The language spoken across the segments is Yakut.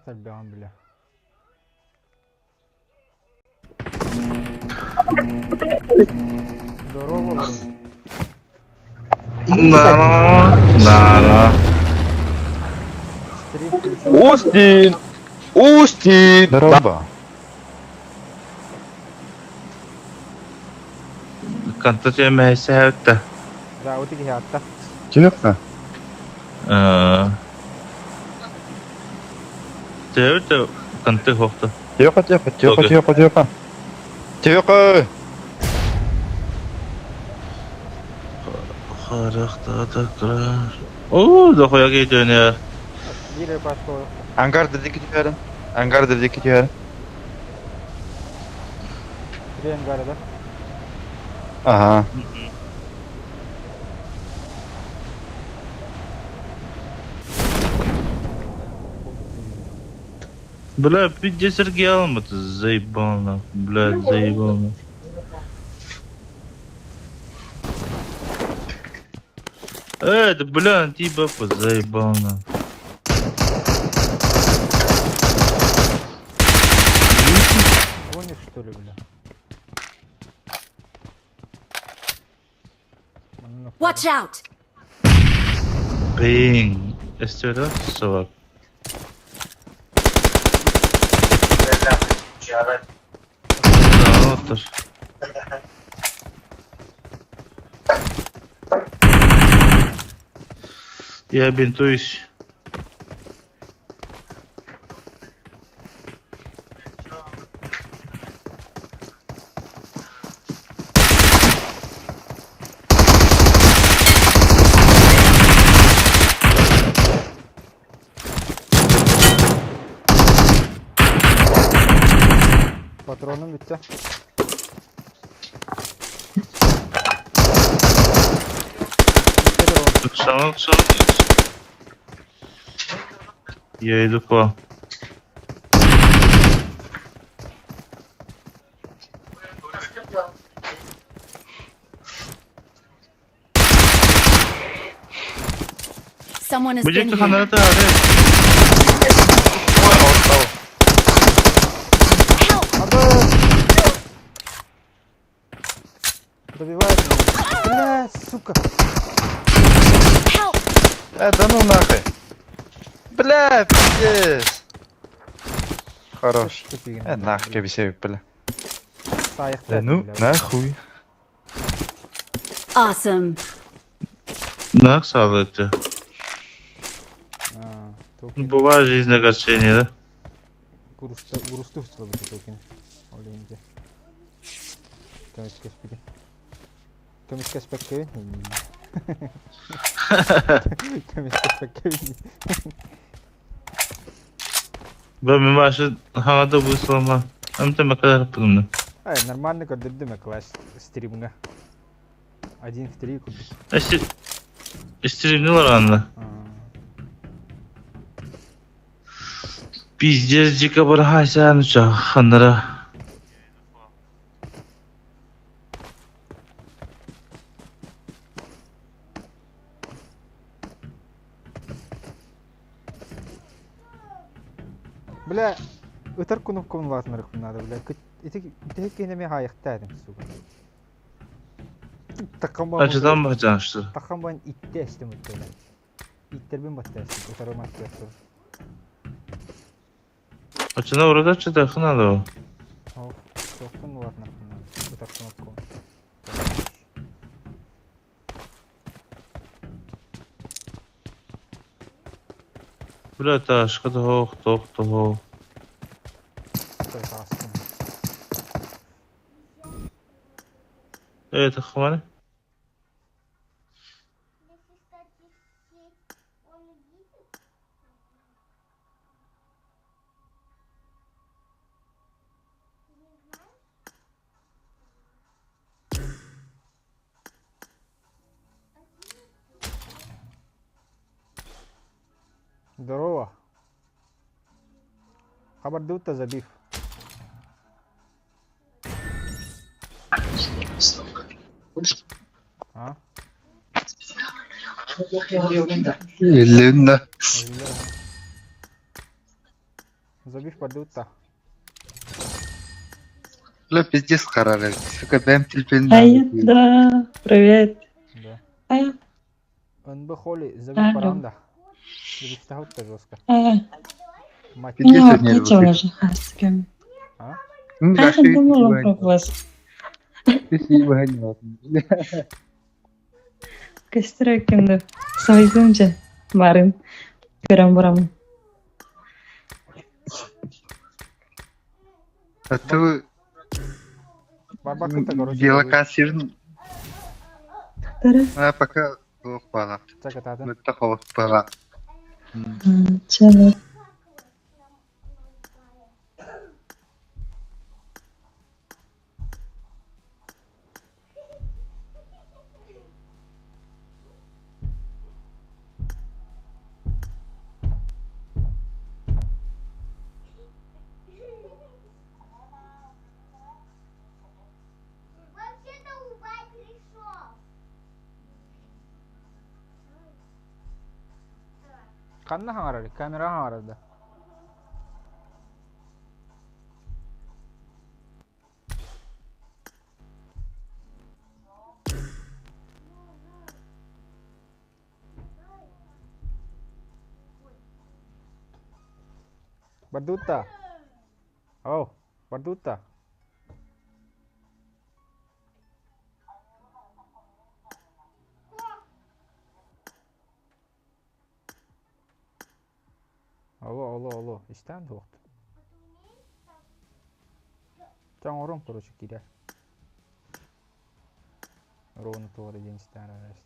Элбэҕин бля. Здорово, олорун. Да, да. Стрим включил. Устин! Устин! Здорово. Контакт мэһэйсээбитэ. Да, вот и атта. Тихо. Төбөтө конты хохто. Тихо, тихо, тихо, тихо, тихо. Тихо! Оо, дохуя кейтөнө. Биир пашка Ангар диэки түһэрин. Ангар диэки түһэрин. Три ангара, да? Ага. Бля, пиздец Сергей это заебал нахуй. Бля, заебал нахуй. Да бля, типа заебал нахуй. Гонишь, что ли, бля? Watch out! Бing. Эстера, совак. Да, вот Я бинтуюсь. Патроным bitti. Сама, сама. Я иду к вам. Someone has been Будет here. ханарата, Help! Добивает меня. Бля, сука. Help! Да ну нахуй. Бля, пиздец. Хорош. Нахуй кэбисэ, бля. Да ну нахуй. Awesome. Нах салаты. Бывает жизнь огорчение, да? Грустувство бу токен. Олейнде. Көмүскэспити. Көмүскэспэккэбин. Көмүскэспэккэбин. Бля, мен башы хаңада выслама. Амта макар пынны. Ай, нормально көрдүрдүм класс стримҥа. 1 в 3 курдук. Стримнилар анна. Пиздец, дико бархайся, ну ча, ханара. Бля, ытар кнопкабын улаатынарыахпын наада, бля. Ити ити киһини хаайахтаа этим, сука. Такхан Ачытан бахжанышты. Такхан бан итте эстим үттеле. Иттербин батта эстим, ытарым аттыяттым. Ачына урада чыта хынады. Ох, тоқтун улаатынарыахпын наада, ытар кнопкабын. Бля, ташка тох, тох, тох. Это хвали. Здорово. Хабардута забив. А? Илинна. Забив бардыбыт да. Бля, пиздец харар эбит. Сука, бэйэм телефонун Ай, да, привет. Да. Ай, НБ Холли, забив алло. баранда. Забив да жестко. Ай, Мать. Пиздец ну, нервы. качала же, хаскам. А? Ну, Ай, да, думала про вас. Кестерекенде. Сайдымча. Барын. Көрөн барамын. А ты Барбакыта, короче. геолокацияны Тара. а пока суох баҕа. Чакататын. Мөттө холос баҕа. Чала. Вообще-то Убай пришел. Ханна хаҥарар, камера хаҥарар да. Бардутта. Ау, бардутта. Алло, алло, алло. Истэн туохт. Чаҥ короче, киирэр. Ровно туора диэн истээн эрэр.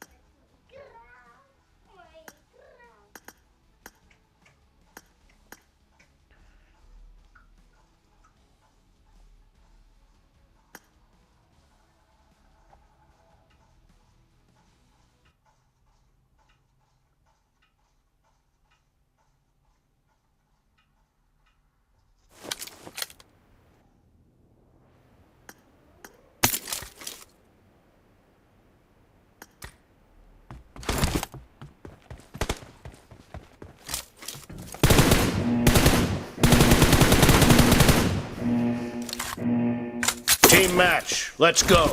Team match, let's go.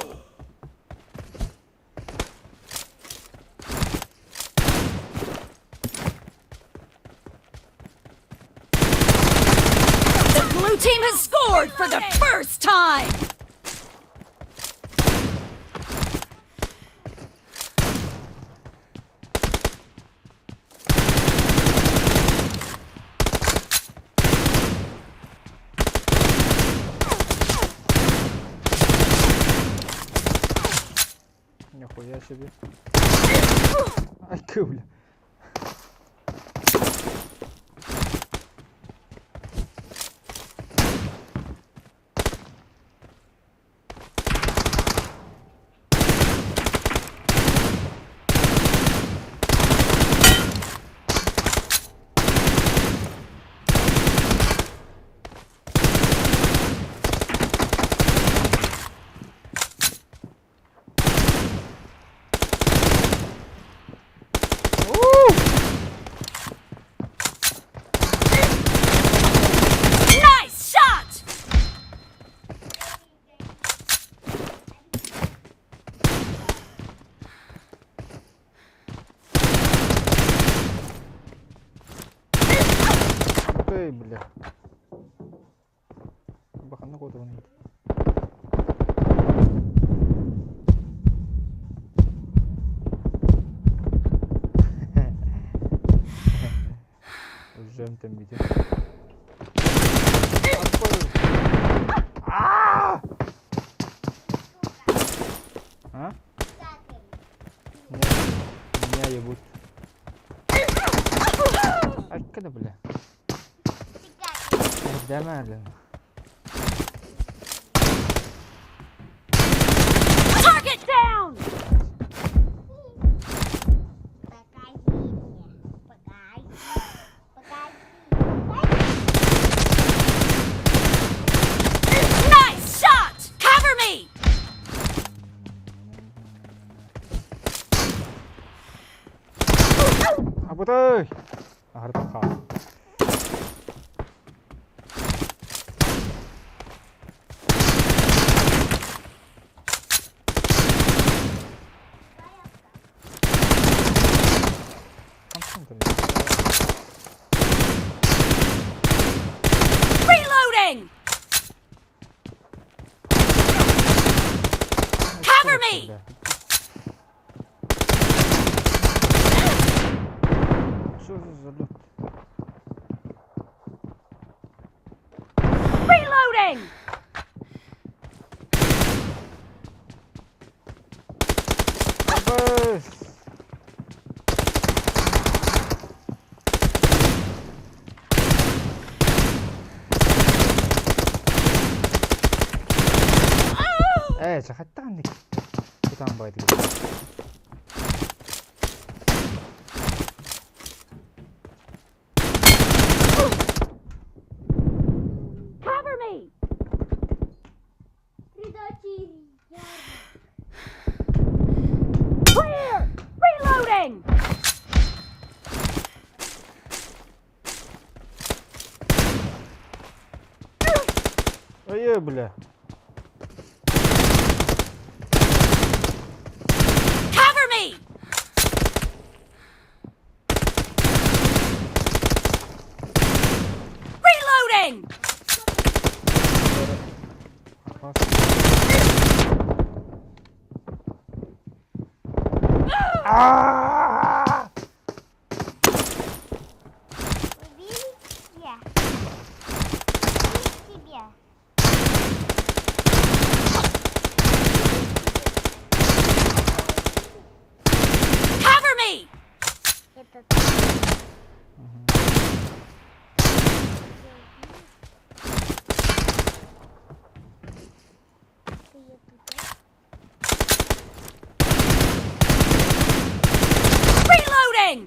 The blue team has scored for the first time! Нихуя себе. Ай, бля. Nice shot! Ты, бля. Баханна куотугун Өлжөм тэмбитин. А? Меня, меня ебут. Ай, когда, бля? Дэмэлин. Target down! Покажи мне. Покажи. Покажи. Nice shot! Cover me! Абытай! Аһарта хаал. Reloading! Абыс! Ээ, чэ хаттаан кутаан байдыгы. Cover me! Clear! Reloading! Ой, бля. Cover me! Reloading! Аа! Убили тебя. Убили тебя. Cover me! Это ты. Ты это Reloading!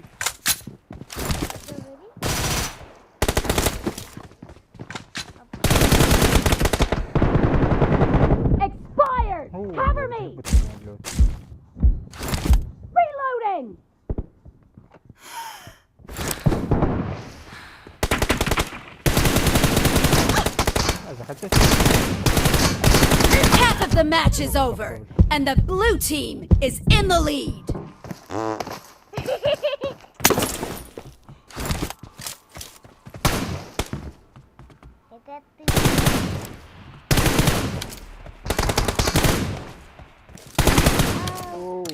говори? Expired! Cover me! Reloading! Half of the match is over, and the blue team is in the lead. Это ты. Оу.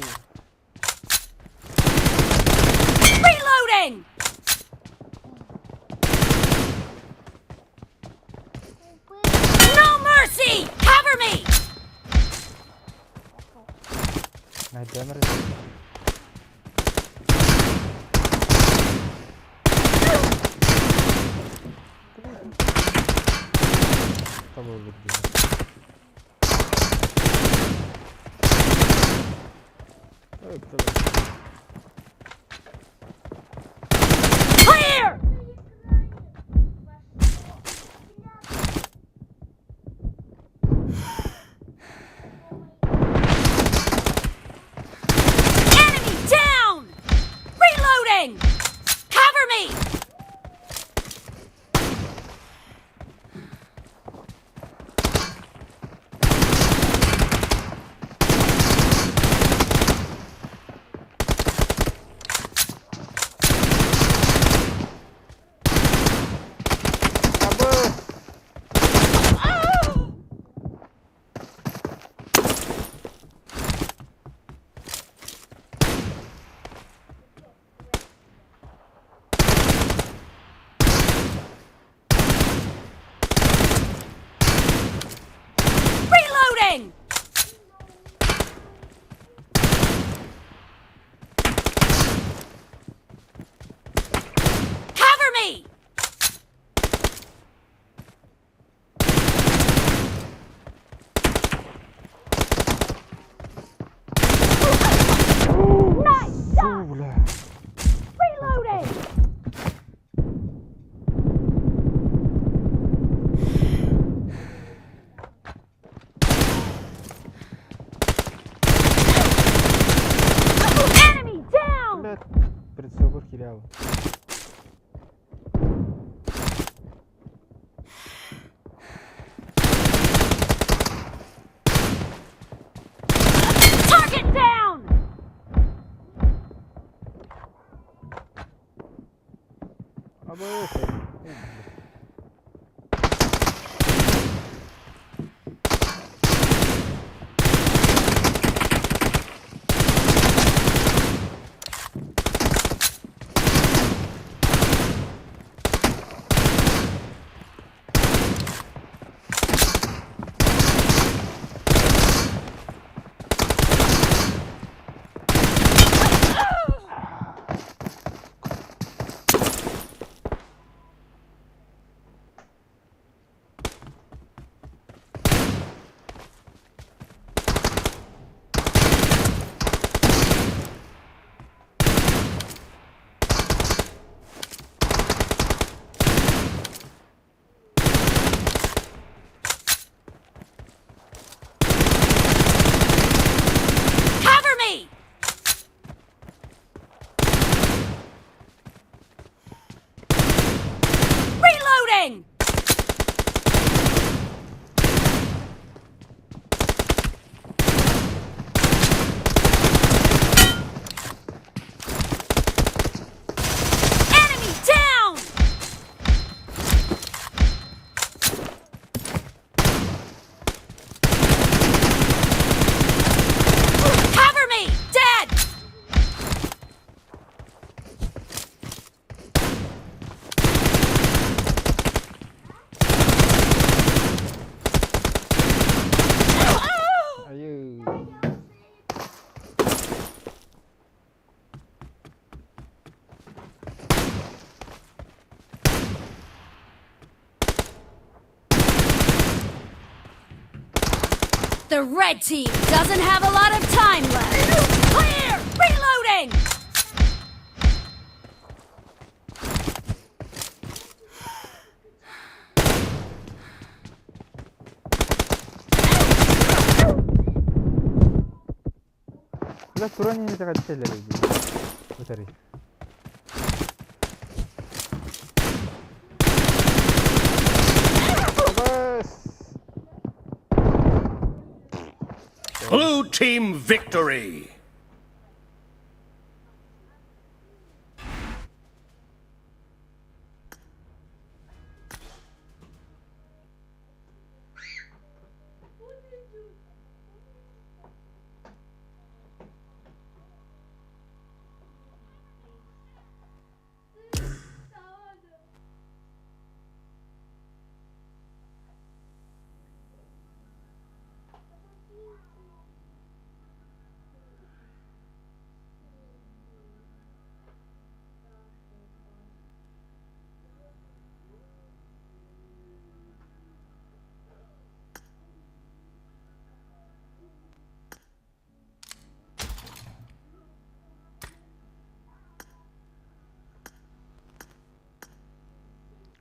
Reloading! No mercy! Cover me! Найдемер. Табылды. Clear! Enemy down! Reloading! Cover me! Абы! Reloading! Cover me! Nice shot! Фу, бля. Reloading! Enemy down! Бля, прицел хилял. Target down! Абы! Reloading! Enemy down! Cover me! Dead! Айыы. The red team doesn't have a lot of time left. Clear! Reloading! Бля, туран иһин итэҕэттэллэр дии. Ытарый. Бас! Blue team victory.